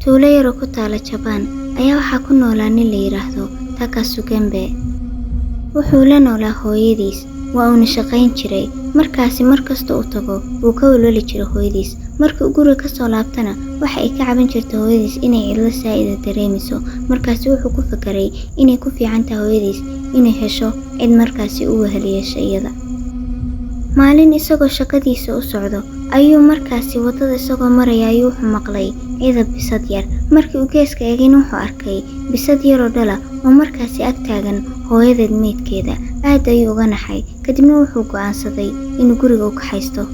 Tuulo yar oo ku taalla Jabaan ayaa waxaa ku noolaa nin la yiraahdo Takasu Genbe. Wuxuu la noolaa hooyadiis, waa uuna shaqayn jiray. Markaasi mar kasta uu tago, wuu ka welweli jiray hooyadiis. Markii uu guriga ka soo laabtana, waxa ay ka caban jirtay hooyadiis inay cidlo saa'id ah dareemayso. Markaasi wuxuu ku fakaray inay ku fiican tahay hooyadiis inay hesho cid markaasi u wehel yeesha iyada. Maalin isagoo shaqadiisa u socdo, ayuu markaasi waddada isagoo maraya ayuu wuxuu maqlay cida bisad yar. Markii uu geeska eegayna wuxuu arkay bisad yaroo dhala oo markaasi ag taagan hooyadeed meydkeeda. Aad ayuu uga naxay, kadibna wuxuu go'aansaday inuu guriga u kaxaysto.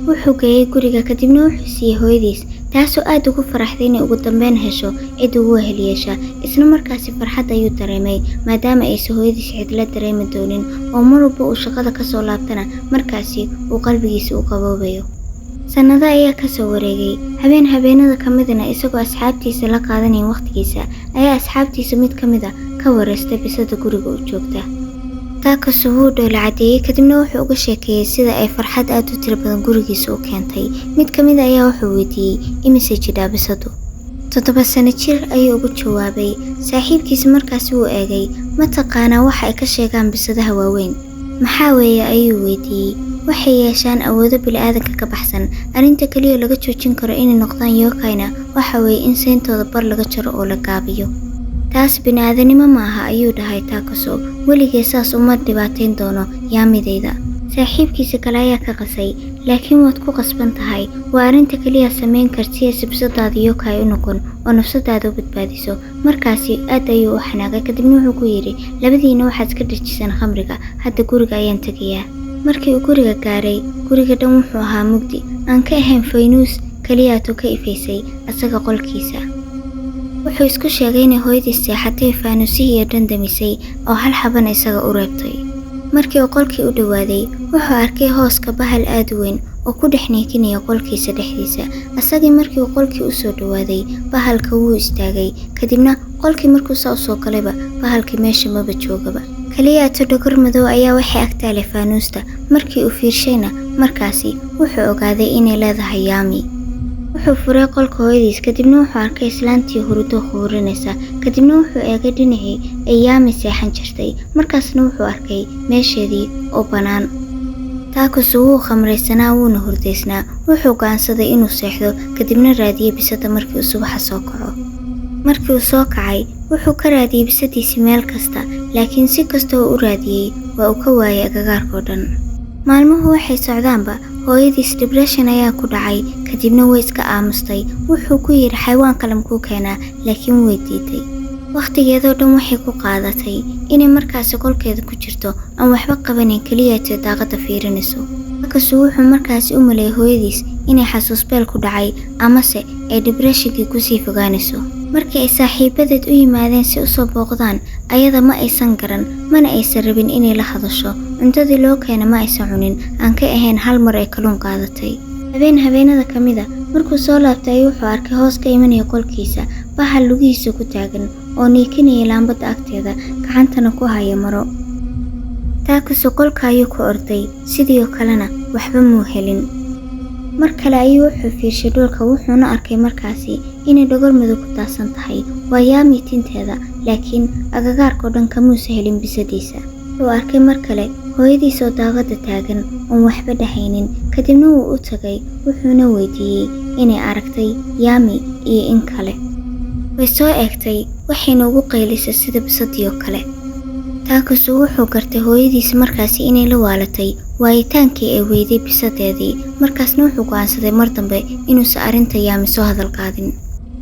Wuxuu geeyey guriga, kadibna wuxuu siiyey hooyadiis, taasoo aad ugu faraxday inay ugu dambeyn hesho cid ugu wehel yeesha. Isla markaasi farxad ayuu dareemay, maadaama aysan hooyadiis cidla dareemi doonin oo mar walba uu shaqada ka soo laabtana markaasi uu qalbigiisa u qaboobayo. Sannado ayaa ka soo wareegay. Habeen habeenada ka midna isagoo asxaabtiisa la qaadanaya waqtigiisa, ayaa asxaabtiisa mid ka mid ah ka wareystay bisada guriga u joogta. Takasu wuu dhoola caddeeyey, kadibna wuxuu uga sheekeeyey sida ay farxad aad u tiro badan gurigiisa u keentay. Mid ka mid ah ayaa wuxuu weydiiyey imise jidhaa bisadu. 7 sano jir ayuu ugu jawaabay. Saaxiibkiisa markaasi wuu eegay, ma taqaanaa waxa ay ka sheegaan bisadaha waaweyn? Maxaa weeye ayuu weydiiyey. Waxay yeeshaan awoodo bini'aadanka ka baxsan. Arrinta kaliya laga joojin karo inay noqdaan yokai-na waxa weeye in sayntooda bar laga jaro oo la gaabiyo. Taas bini'aadanimo ma aha ayuu dhahay Takasu. Weligay saas uma dhibaateyn doono yaamidayda. Saaxiibkiisa kale ayaa ka qasay, laakiin waad ku qasban tahay. Waa arrinta kaliya samayn karti si bisadaada yokai u noqon oo nafsadaada u badbaadiso. Markaasi aad ayuu u xanaaqay, kadibna wuxuu ku yidhi labadiina waxaad iska dhajisaan khamriga, hadda guriga ayaan tegayaa. Markii uu guriga gaaray, guriga dhan wuxuu ahaa mugdi, aan ka ahayn faynuus kaliyaatu ka ifaysay asaga qolkiisa. Wuxuu isku sheegay inay hooyadiis seexatay faanuusihii oo dhan damisay oo hal xabana isaga u reebtay. Markii uu qolkii u dhowaaday, wuxuu arkay hooska bahal aad u weyn oo ku dhex neekinaya qolkiisa dhexdiisa. Asagii markii uu qolkii u soo dhowaaday, bahalka wuu istaagay, kadibna qolkii markuu saa u soo galayba, bahalkii meesha maba joogaba. Kaliyaatu dhogor madow ayaa waxay ag taalay faanuusta. Markii uu fiirshayna, markaasi wuxuu ogaaday inay leedahay yaami. Wuxuu furay qolka hooyadiis, kadibna wuxuu arkay islaantii hurdo khuurinaysa. Kadibna wuxuu eegay dhinacii ay yaami seexan jirtay, markaasna wuxuu arkay meesheedii oo bannaan. Takasu wuu khamraysanaa, wuuna hurdaysnaa. Wuxuu go'aansaday inuu seexdo, kadibna raadiyey bisada markii uu subaxa soo kaco. Markii uu soo kacay, wuxuu ka raadiyey bisadiisii meel kasta, laakiin si kasta oo u raadiyey waa uu ka waayay agagaarka oo dhan. Maalmuhu waxay socdaanba, hooyadiis depression ayaa ku dhacay, kadibna way iska aamustay. Wuxuu ku yidhi xayawaan kale makuu keenaa, laakiin way diiday. Waqtigeedoo dhan waxay ku qaadatay inay markaasi qolkeeda ku jirto aan waxba qabanayn, kaliya tay daaqadda fiirinayso. Takasu wuxuu markaasi u maleeyay hooyadiis inay xasuus beel ku dhacay amase ay depressionkii kusii fogaanayso. Markii ay saaxiibadeed u yimaadeen si u soo booqdaan, ayada ma aysan garan, mana aysan rabin inay la hadasho. Cuntadii loo keenay ma aysan cunin, aan ka ahayn hal mar ay kalluun qaadatay. Habeen habeenada ka mid ah, markuu soo laabtay ayuu wuxuu arkay hoos ka imanaya qolkiisa, bahal lugihiisa ku taagan oo niikinaya laambadda agteeda, gacantana ku haya maro. Takasu qolka ayuu ku orday, sidoo kalena waxba muu helin. Mar kale ayuu wuxuu fiirshay dhulka, wuxuuna arkay markaasi inay dhogor madow ku daadsan tahay. Waa yaami tinteeda, laakiin agagaarka oo dhan kamuusa helin bisadiisa. Wuxuu arkay mar kale hooyadiis oo daaqadda taagan oon waxba dhahaynin, kadibna wuu u tagay, wuxuuna weydiiyey inay aragtay yaami iyo in kale. Way soo eegtay, waxayna ugu qaylisay sida bisadii oo kale. Takasu wuxuu gartay hooyadiis markaasi inay la waalatay waayitaankii ay weyday bisadeedii, markaasna wuxuu go'aansaday mar dambe inuusan arrinta yaami soo hadal qaadin.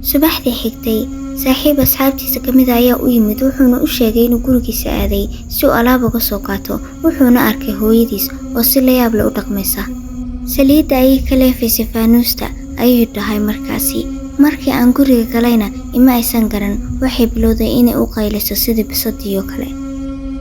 Subaxdii xigtay, saaxiib asxaabtiisa ka mid ah ayaa u yimid, wuxuuna u sheegay inuu gurigiisa aaday si uu alaab uga soo qaato, wuxuuna arkay hooyadiis oo si la yaab leh u dhaqmaysa. Saliidda ayay ka leefaysay faanuusta ayuu dhahay markaasi. Markii aan guriga galayna ima aysan garan, waxay bilowday inay u qayliso sidii bisadii oo kale.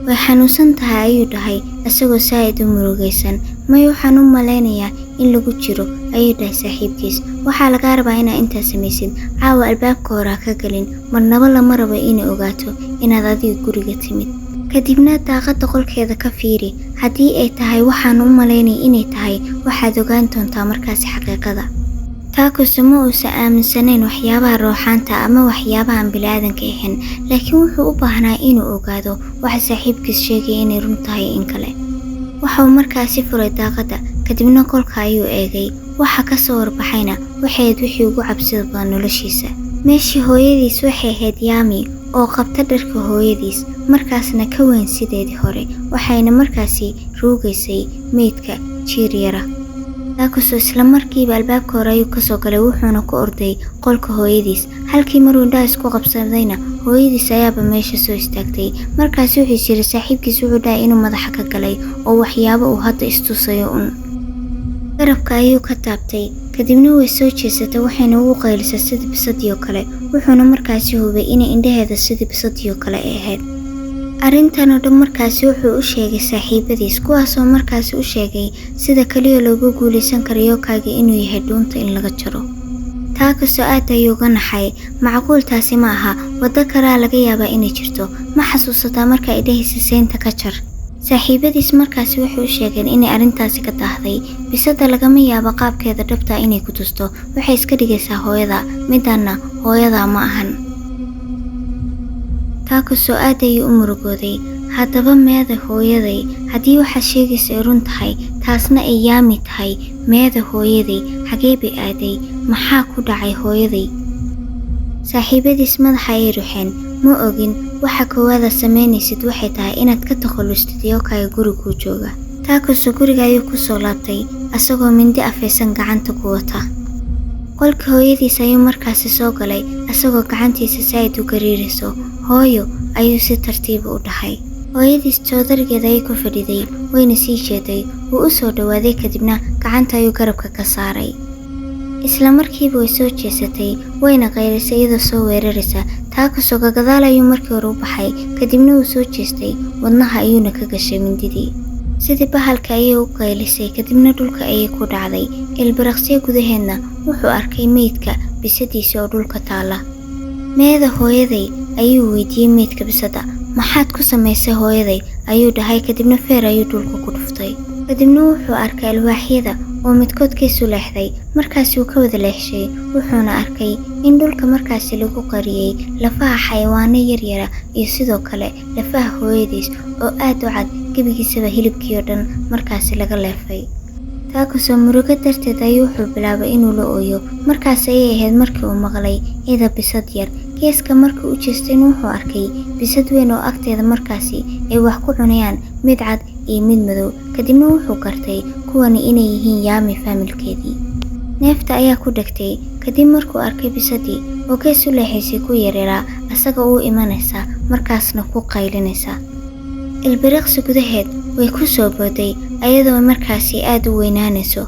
Way xanuunsan tahay ayuu dhahay isagoo saa'id u murugaysan. May waxaan u malaynayaa in lagu jiro ayuu dhahay saaxiibkiis. Waxaa lagaa rabaa inaad intaa samaysid. Caawa albaabka hore ha ka gelin, marnaba lama rabo inay ogaato inaad adiga guriga timid. Kadibna daaqadda qolkeeda ka fiiri. Haddii ay tahay waxaan u malaynaya inay tahay, waxaad ogaan doontaa markaasi xaqiiqada. Takuso ma uusan aaminsanayn waxyaabaha rooxaanta ama waxyaabaha aan bini'aadanka ahayn, laakiin wuxuu u baahnaa inuu ogaado waxa saaxiibkiis sheegay inay run tahay in kale. Waxa uu markaasi furay daaqadda, kadibna qolka ayuu eegay. Waxa ka soo warbaxayna waxay ahayd wixii ugu cabsida badan noloshiisa. Meeshii hooyadiis waxay ahayd Yami oo qabta dharka hooyadiis, markaasna ka weyn sideedii hore, waxayna markaasi ruugaysay meydka jiir yara. Takuso isla markiiba albaabka hore ayuu ka soo galay, wuxuuna ku orday qolka hooyadiis. Halkii maruu indhaha isku qabsadayna hooyadiis ayaaba meesha soo istaagtay. Markaasi wuxuu is yiri saaxiibkiis wuxuu dhahay inuu madaxa ka galay oo waxyaabo uu hadda istusayo un. Garabka ayuu ka taabtay, kadibna way soo jeesatay waxayna ugu qaylisay sidii bisadii oo kale, wuxuuna markaasi hubay inay indhaheeda sidii bisadii oo kale ay ahayd. Arrintan oo dhan markaasi wuxuu u sheegay saaxiibadiis, kuwaasoo markaasi u sheegay sida kaliya loogu guuleysan karo yookaaga inuu yahay dhuunta in laga jaro. Takuso aad ayuu uga naxay. Macquul taasi ma aha, waddo kalea laga yaabaa inay jirto. Ma xasuusataa marka ay dhehaysa seynta ka jar? Saaxiibadiis markaasi waxay u sheegeen inay arrintaasi ka daahday. Bisadda lagama yaabo qaabkeeda dhabta inay ku tusto, waxay iska dhigaysaa hooyada, midaanna hooyada ma ahan. Takuso aad ayuu u murugooday. Haddaba meeda hooyaday, haddii waxaad sheegaysa ay run tahay, taasna ay Yami tahay, meeda hooyaday, xagee bay aaday? Maxaa ku dhacay hooyaday? Saaxiibadiis madaxa ayay ruxeen. Ma ogin waxa koowaad samaynaysid waxay tahay inaad ka takhallustid yookaaga guriguu jooga. Takuso guriga ayuu ku soo laabtay asagoo mindi afaysan gacanta ku wata. Qolka hooyadiis ayuu markaasi soo galay asagoo gacantiisa saa'id u gariirayso. Hooyo, ayuu si tartiib u dhahay. Hooyadiis joodarigeeda ayay ku fadhiday, wayna sii jeeday. Wuu u soo dhawaaday, kadibna gacanta ayuu garabka ka saaray. Isla markiiba way soo jeesatay, wayna qaylisay iyadoo soo weeraraysa. Takuso gadaal ayuu markii hore u baxay, kadibna wuu soo jeestay, wadnaha ayuuna ka gashay mindidii. Sidii bahalka ayay u qaylisay, kadibna dhulka ayay ku dhacday. Ilbiriqsiyo gudaheedna wuxuu arkay meydka bisadiisa oo dhulka taala. Meeda hooyaday, ayuu weydiiyey meydka bisadda. Maxaad ku samaysay hooyaday, ayuu dhahay, kadibna feer ayuu dhulka ku dhuftay. Kadibna wuxuu arkay alwaaxyada oo midkood gees u leexday. Markaasi uu ka wada leexshay, wuxuuna arkay in dhulka markaasi lagu qariyey lafaha xayawaano yaryara iyo sidoo kale lafaha hooyadiis oo aad u cad, gebigiisaba hilibkii oo dhan markaasi laga leefay. Takuso murugo darteed ayuu wuxuu bilaabay inuu la ooyo. Markaas ayay ahayd markii uu maqlay cida bisad yar. Geeska markii uu jeestayna wuxuu arkay bisad weyn oo agteeda markaasi ay wax ku cunayaan mid cad iyo mid madow. Kadibna wuxuu gartay kuwani inay yihiin Yami faamilkeedii. Neefta ayaa ku dhegtay kadib markuu arkay bisadii oo gees u leexaysay ku yareeraa asaga uu imanaysa, markaasna ku qaylinaysa. Ilbiriqsi gudaheed way ku soo booday ayadoo markaasi aad u weynaanayso.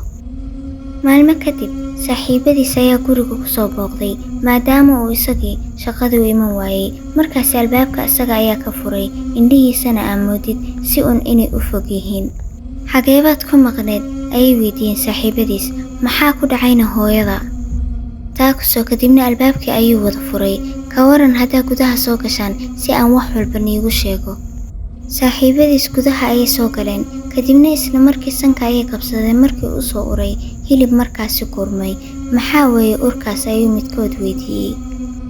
Maalmo kadib saaxiibadiis ayaa guriga ku soo booqday maadaama uu isagii shaqadii u iman waayey. Markaasi albaabka isaga ayaa ka furay, indhihiisana aan moodid si un inay u fog yihiin. Xageebaad ku maqneed, ayay weydiiyeen saaxiibadiis. Maxaa ku dhacayna hooyada? Takuso kadibna albaabkii ayuu wada furay. Ka waran haddaa gudaha soo gashaan si aan wax walba niigu sheego? Saaxiibadiis gudaha ayay soo galeen, kadibna isla markii sanka ayay qabsadeen markii uu soo uray hilib markaasi gurmay. Maxaa weeye urkaas, ayuu midkood weydiiyey.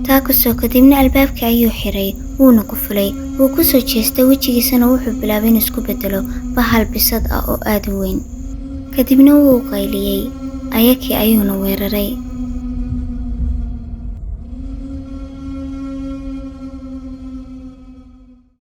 Takuso kadibna albaabkii ayuu xiray, wuuna ku fulay. Wuu ku soo jeestay, wejigiisana wuxuu bilaabay inuu isku beddelo bahal bisad ah oo aad u weyn. Kadibna wuu qayliyey, ayakii ayuuna weeraray.